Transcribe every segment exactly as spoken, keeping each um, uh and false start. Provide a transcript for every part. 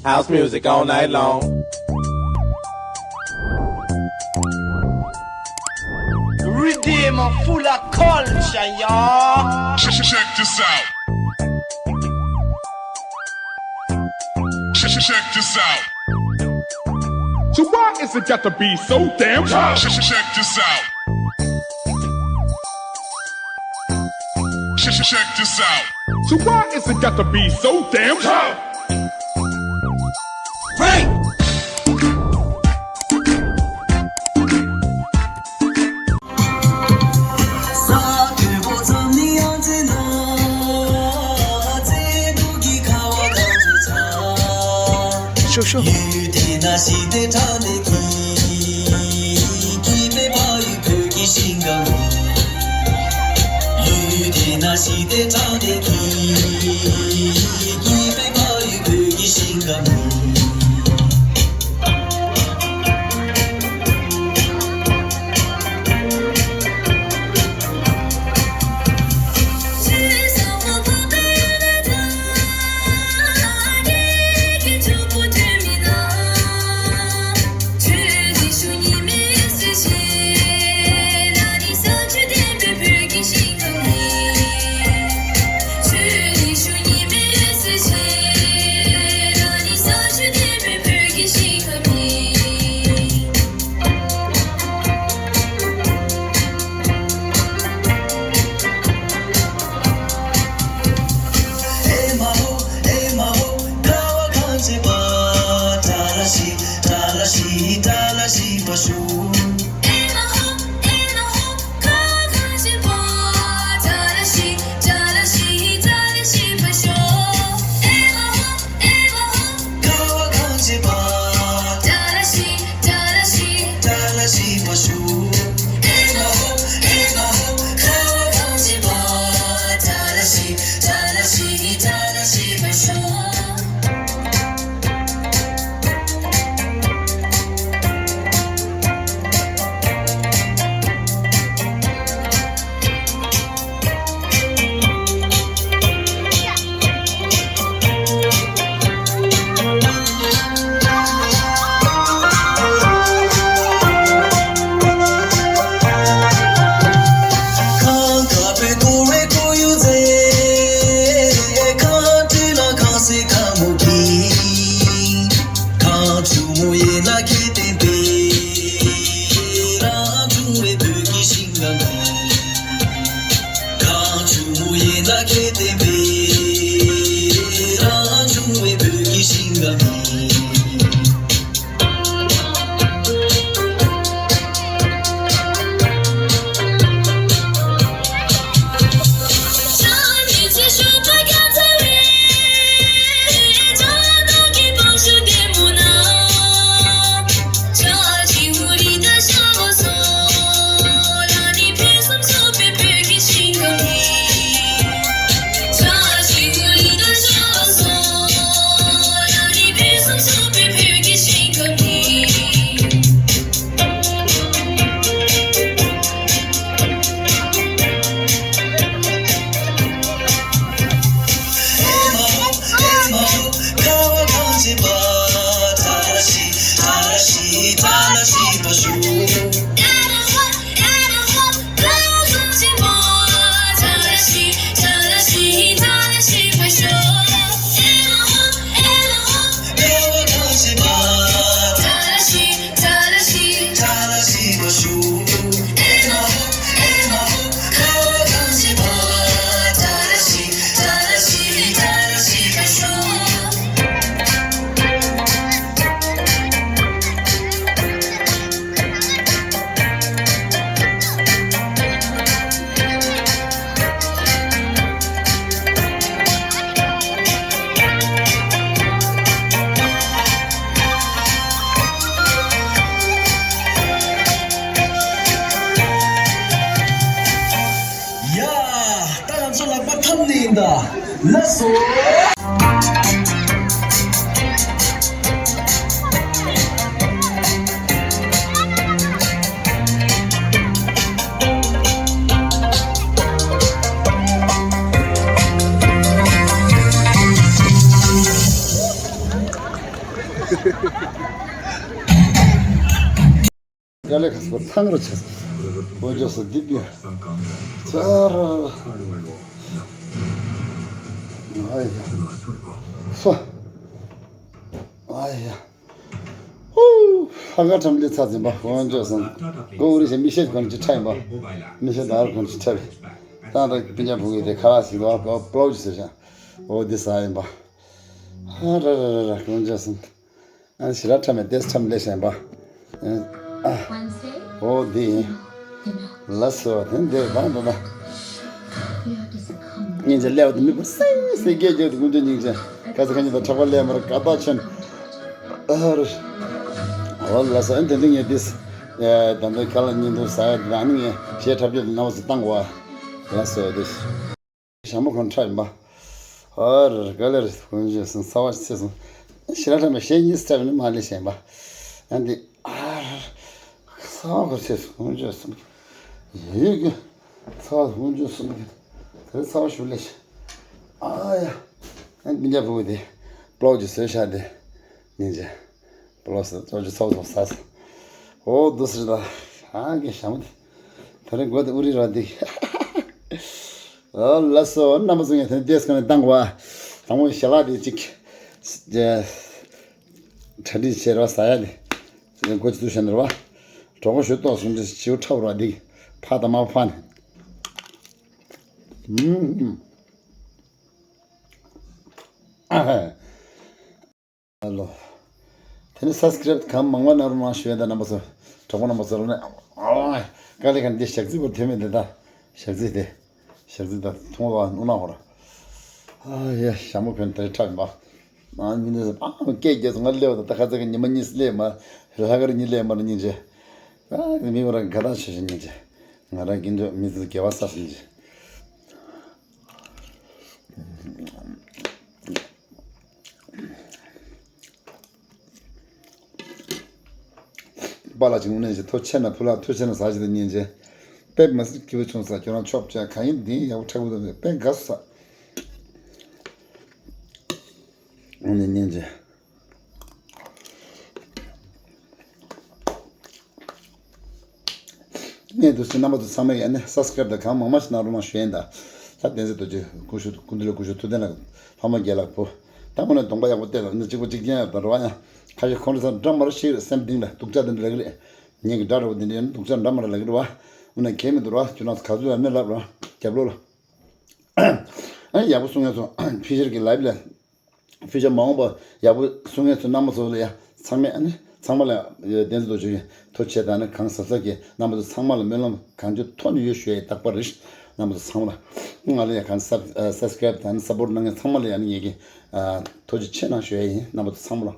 House music all night long. Redeem full of culture, y'all. Check, check this out. Check, check this out. So why is it got to be so damn tough? Check, check this out. Check, check, check this out. So why is it got to be so damn tough? Frank! ཡ། ད་ང་ཚོ་ལག་པ་འཐམ་ནས་ཡིན་ད། ལགས་སོ། དཀའ་ལས་ཁག་པོ་ཐང་རུ་ཆེ། འོ་ཇོ་སོ་འདི་པི་ཚ་ར། ཨ་ཡ། སོ། ཨ་ཡ། ཧུ། ཧ་ག་ཁྲམ་ལི་ཚ་འཛིན་པ་འོ་ཇོ་སོ། གོ་རི་ཞེ་མི་ཤེས་གོན་ཅི་ཁྲ་ཡིན་པ། མི་ཤེས་ད་རུ་གོན་ཅི་ཁྲ་བས། ད་ད་པི་ཉ་བུ་གི་དེ་ཁ་ལ་ཞིག་ལ་པ་པ་ལོ་ཅི་ཟེར་ཤ། འོ་འདི་ས་ཡིན་པ། ཧ་ར་ར་ར་ར་འོ་ཇོ་སོ། ཨ་ཞི་ར་ཁྲ་མེ་ཏེས་ཁྲམ་ལེ་ཤན་པ། ཨ། འོ་འདི་ཡིན། ལ་སོ་དེ་འདིར་དང་དུ་ན། སྙིང་རྗེ་ལེའུ་དུ་མི་བུ་སེང་སེང་སྐད་རྒྱག་དུ་ཀུན་ཏུ་སྙིང་རྗེ། ཁ་ས་ཁ་ཉིད་དུ་ཁྲག་པ་ལས་མར་ཀ་ཏ་ཆེན། ཨ་རུ། འོ་ལ་སོ་ཨན་དེ་འདི་ངས་འདིས། ད་འདི་ཁ་ལ་ཉིན་དུ་ཟ་ཡ་དེ་ཨ་ནི་ངས་ཞེས་འཁྲབ་རྒྱུ་དུ་ན་བ་སུ་བཏང་གོ་ཨ། ལ་སོ་དེ། ཞྭ་མོ་ཁོང་ཁྲ་ཡིན་པ། ཨ་ར་ག་ལེར་ཁོང་ཞེས་སོང་ཚ་བ་ཆེ་སོང་། ཞི་ར་ཁྲ་མ་ཞེ་གཉིས་སྟབས་ནི་མ་ལས་ཞེན་པ། ཨ་འདི་ཨ་ར་ཚ་བ་ཁོ་ཆེ་སོང་ཁོང་ཞེས་སོང་། ཡོད་ཡོད་ཀྱི་ཚ་བ་ཁོང་ཞེས་སོང་གི། དེ་ཚ་བ་ཞུ་ལས་ཞེ། ཨ་ཡ། ཨ་འདི་འཇའ་བུ་དེ་པློག་ཅིག་བཟོས་ཤག་དེ་སྙིང་རྗེ། པོ་ལོ་སི་ཙོ་ཅི་ཚོགས་ཚོགས་ས་སི། འོ་དུ་སི་རི་ད། ཨ་གེ་ཞྭ་མོ་དེ། ད་རེས་མགོ་དེ་ཨུ་རི་ར་དེ། ཨ་ལ་སོ་རྣམ་པ་ཚོ་ངས་དེ་ནས་ལྟས་ཁ་ནས་བཏང་བ། དང་པོ་ཞལ་ལག་དེ་གཅིག་གྲ་སྒྲིག་བྱེད་ར་ཟ་ཡ་དེ། མགོ་ཅི་དུ་བྱས་ནས་ར་བ། གྲོགས་པོ་ཞུ་ཏོག་སུང་ཅི་བྱིའུ་ཁྲ་བོ་ར་དེ། ཕ་དང་མ་ཕ་ནས། ཨུམ་ཨུམ། ཨ་ཧ། ཨ་ལོ། དེ་ནི་སབ་སི་ཀྲེབ་གང་མང་བ་གནང་རོགས་གནང་ཞུ་ཡ་ད་རྣམ་པ་ཚོ། གྲོགས་པོ་རྣམ་པ་ཚོ་རོགས་ནས། ཨོ། དཀའ་ལས་ཁག་འདི་ཞག་རྩི་བོ་དེ་མེད་དེ་ད། ཞག་རྩི་དེ། ཞག་རྩི་ད་ཐུང་བ་ནུ་ན་ཧོ་ར། ཨ་ཡ་ཞྭ་མོ་ཕན་དེ་ཁྲག་མ། ཨ་མི་འདི་ཨ་སྐད་རྒྱས་སོང་ང་སླེབས་ད་ད་ཁ་ཚ་གི་ཉི་མ་གཉིས་སླེབས་མ། ལྷ་དཀར་གཉིས་སླེབས་མ་ར་སྙིང་རྗེ། ཨ་མི་བ་ར་དགའ་ཐག་ཆོད་ཆོད་སྙིང་རྗེ། ང་རང་གིན་འདོད་མི་ཚོ་དགེ་བ་བསགས་སྙིང་རྗེ། པཱ་ལགས་ཀྱི་ངོས་ནས་ཀྱི་ཐོ་ཆེ་ན་ཕུ་ལགས་ཐོ་ཆེ་ན་ཟ་ཞིག་ཏུ་སྙིང་རྗེ། དཔེ་མ་སྲིད་སྐྱིད་པོ་བྱུང་ས་ཁྱོད་རང་ཆོག་བྱ་གང་ཡིན་འདི་ཡག་པོ་ཁྲག་པོ་དང་དཔེ་དགའ་ས། ངོས་ནས་སྙིང་རྗེ། ངས་འདུག་སེ་རྣམ་པ་ཚོ་ཚང་མས་ཡ་ནས་སབ་སི་ཀྲེབ་དང་གང་མང་མང་ཞིག་གནང་རོགས་གནང་ཞུ་ཡིན་ད། ད་བསྟན་འཛིན་རྡོ་རྗེ་སྐུ་ཞུ་སྐུ་མདུན་ལ་སྐུ་ཞུ་ཐུབ་བསྟན་ལ་ལྷ་མོ་རྒྱལ་ལགས་བུ། ད་དངོས་གནས་གདོང་པ་ཡག་པོ་བལྟས་ལ་ནི་གཅིག་པ་གཅིག་རྐྱང་ཡག་དང་རེད་བ་ཡང་ཁ་ཤས་ཁོང་ཚོ་འདྲ་མར་ཤེས་རེད་སེམས་གཏིང་ལ་སྡུག་ཅག་དེ་འདྲ་ལབ་ཀྱི་རེད། ངེད་ཀྱི་འདྲ་རེད་བ་དེ་འདྲ་ཡོད་ན་སྡུག་ཅག་འདྲ་མར་ལབ་ཀྱི་རེད་བ། དངོས་གནས་ཁྱད་མི་འདུག་ར་ཁྱོད་རང་ཚོ་ག་ཚོད་ཡང་མི་ལབ་ར་རྒྱབ་ལོག་ལ། ཨ་ཡག་པོ་གསུང་ཡ་ཚོ་ཕི་ཤར་གྱི་ལའིབ་ལ། ཕུལ་བྱ་མ་འོངས་པ་ཡག་པོ་གསུང་མཁན་ཚོ་རྣམ་པ་ཚོ་ལ་ཡ་ཚང་མས་ཨ་ནི་ཚང་མ་ལ་བདེན་ཚིག་རྡོ་རྗེ་ཐུགས་རྗེ་ཆེ་དང་ནི་གང་ཟབ་ཟབ་ཀྱི་རྣམ་པ་ཚོ་ཚང་མ་ལ་སྨོན་ལམ་གང་ཅི་ཐོག་ནས་ཡོད་ཞུ་ཡ་ཡི་རྟག་པར་རེད། རྣམ་པ་ཚོ་ཚང་མ་ལ་ང་ལ་ཡ་གང་སབ་སབ་སི་ཀ་རེབ་དང་ནི་སབ་པོར་གནང་མཁན་ཚང་མ་ལ་ཡ་ནི་ངེད་ཀྱི་ཐུགས་རྗེ་ཆེ་གནང་ཞུ་ཡ་ཡིན་རྣམ་པ་ཚོ་ཚང་མ་ལ།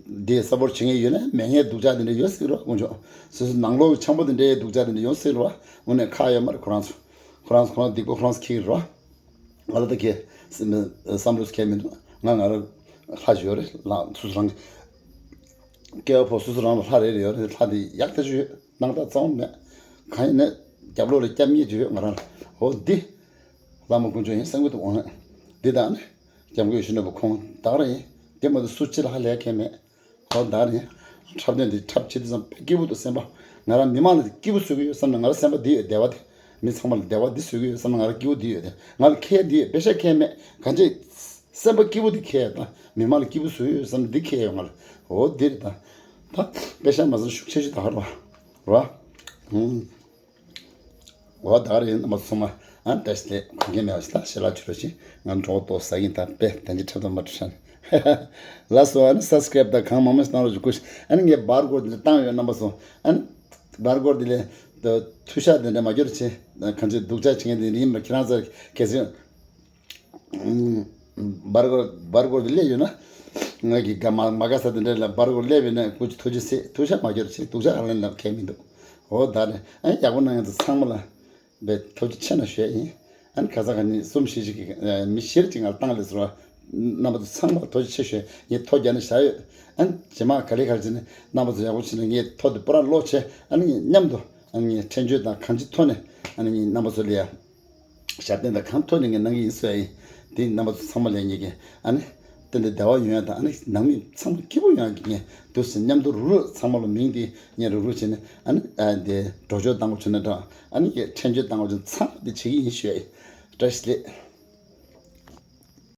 དེ་སབ་པོར་བྱེད་མཁན་ཡོད་ན་མེད་མཁན་སྡུག་ཅག་དེ་འདྲ་ཡོད་སྲིད་རོགས་དཀོན་མཆོག་སོ་སོ་ནང་ལོགས་ཀྱི་འཆམ་པོ་དེ་འདྲའི་སྡུག་ཅག་དེ་འདྲ་ཡོད་སྲིད་རོགས་དངོས་གནས་ཁག་ཡོད་མ་རེད་ཁོ་རང་ཚོ། ཁོ་རང་ཚོ་ཁོ་རང་སྡིག་པ་ཁོ་རང་ཚོ་འཁྱེར་གི་རོགས། ང་ལ་ད་ཁྱེད་བསམ་བློ་ཁྱེད་མི་འདུག་ང་ང་རང་ལྷ་ཞིག་ཡོད་རེད་ལ་སོ་སོ་རང་གི་སྐྱེ་བ་ཕོ་སོ་སོ་རང་ལ་ལྷ་རེ་རེ་ཡོད་རེད་ལྷ་དེ་ཡག་ཐག་ཆོད་ཡོད་སྣང་དག་གཙང་མ་མེད། གང་ཡིན་ནས་རྒྱབ་ལོགས་ལ་སྐྱབས་ཉེས་ཅིག་ཡོད་ང་རང་ལ་འོ་འདི་བླ་མ་དཀོན་མཆོག་ཡིན་བསམ་གི་འདུག་འོ་ན་འདི་དང་ནི་སྐྱབས་མགོན་ཡེ་ཤེས་ནོར་བུ་ཁོང་བདག་རང་ཡིན་དེ་མ་གཏོགས་སུ་ཅི་ལ་ཧ་ལས་མཁན་མེད། ཧོ་ད་རེད། འཁྲབ་སྟོན་འདི་འཁྲབ་བྱེད་དུས་ཙམ་དཔེ་སྐྱིད་པོ་འདུག་སེམས་པ། ང་རང་མི་མང་ལ་སྐྱིད་པོ་བཟོ་གི་ཡོད་བསམ་ན་ང་རང་སེམས་པ་འདི་ཡོད་བདེ་བ་དེ། མི་ཚང་མ་ལ་བདེ་བ་འདི་བཟོ་གི་ཡོད་བསམ་ན་ང་རང་སྐྱིད་པོ་འདི་ཡོད་དེ། ང་ལ་ཁེ་འདི་ཡོད་པེ་ཤ་ཁེ་མེད་གང་ཅི། སེམས་པ་སྐྱིད་པོ་འདི་ཁེ་ཡོད་ད། མི་མང་ལ་སྐྱིད་པོ་བཟོ་གི་ཡོད་བསམ་ན་འདི་ཁེ་ཡོད་ང་ལ། འོ་འདི་རེད་ད། ད་པེ་ཤ་མ་ཟིན་ཤུགས་ཆེ་ཤོས་ད་ཧར་བ། ར། ཧུང་། འོ་ད་རེད་རྣམ་པ་ཚང་མ་ཨ་བཀྲ་ཤིས་བདེ་ལེགས་གོ་མཁན་མེད་པ་ཞིག་ད་ཞལ་ལག་མཆོད་རོགས་བྱེད། ང་གྲོགས་ཏོག་ཟ་གིན་ད་དཔེ་ད་ཅི་འཁྲབ་ད་མ་འཁྲབ་ཤག་ལ་སོ་ཨ་ནི་སབ་སི་ཀ་རེབ་ད་གང་མང་མང་ཞིག་བཏང་རོགས་ཞུ་ཀུ་ཤ་ཨ་ནི་ངས་བར་སྐོར་འདི་ལ་བཏང་ཡོད་རྣམ་པ་ཚོ་ཨ་ནི་བར་སྐོར་འདི་ལས་ཐུ་ཤག་འདི་འདྲ་མ་སྐྱོར་བྱེད་གང་ཅི་སྡུག་ཅག་བྱེད་མཁན་འདི་ཡིན་མ་ཁྱེད་རང་ཚོ་གལ་སྲིད་བར་སྐོར་བར་སྐོར་དུ་སླེབས་ཡོད་ན། ང་གི་དགའ་མ་མ་དགའ་ས་དེ་འདྲ་ལ་བར་སྐོར་སླེབས་ཡོད་ན་སྐུ་མཁྱེན་ཐུགས་རྗེ་ཆེ་ཐུགས་ཤ་མ་སྐྱོར་ཆེ་སྡུག་ཅག་ཧ་ལས་ལབ་མཁན་མི་འདུག་འོ་ད་རེད་ཨ་ཡག་པོ་གནང་ཡ་ཚོ་ཚང་མ་ལ་བས་ཐུགས་རྗེ་ཆེ་ན་ཞུ་ཡ་ཡིན། ཨ་ནི་ཁ་སང་ཁ་ཉིན་གསུམ་བཞི་ཞིག་གི་མི་ཤེར་ཅིག་ང་ལ་བཏང་ལས་ཟེར་བ། རྣམ་པ་ཚོ་ཚང་མ་ཐུགས་རྗེ་ཆེ་ཞུ་ཡ་ངས་ཐོ་རྒྱག་ནས་བཞག་ཡོད། ཨ་ནི་རྗེས་མ་ག་ལེ་ག་ལེ་བྱས་ནས་རྣམ་པ་ཚོ་ཡག་པོ་བྱས་ནས་ངས་ཐོ་དེ་པུ་ར་ཀློག་བྱས་ཨ་ནི་མཉམ་དུ་ཨ་ནི་ངས་ཁྲེལ་འཇོལ་དང་གང་ཅི་ཐོག་ནས་ཨ་ནི་རྣམ་པ་ཚོ་ལ་ཡ། ཞབས་བརྟན་དང་གང་ཐོག་ནས་ངས་གནང་གི་ཡིན་ཟེར་ཡིན། དེ་རྣམ་པ་ཚོ་ཚང་མ་ལ་ངེད་ཀྱིས་ཨ་ནི་ ཏན་ཏན་བདེ་བ་ཡོང་ཡ་དང་ཨ་ནི་ནང་མི་ཚང་མ་སྐྱིད་པོ་ཡོང་ཡ་གི་ངས་འདུག་ཟེར་མཉམ་དུ་རུག་རུག་ཚང་མ་ལ་མིང་དེ་ངས་རུག་རུག་བྱས་ནས་ཨ་ནི་ཨ་དེ་འགྲོ་སྐྱོར་བཏང་དགོས་བྱུང་ན་འདྲ། ཨ་ནི་ཁྱེད་ཁྲལ་འཇལ་བཏང་དགོས་བྱུང་ཚང་མ་དེ་བྱེད་ཀྱི་ཡིན་ཞུ་ཡ་ཡིན། བཀྲ་ཤིས་བདེ་ལེགས།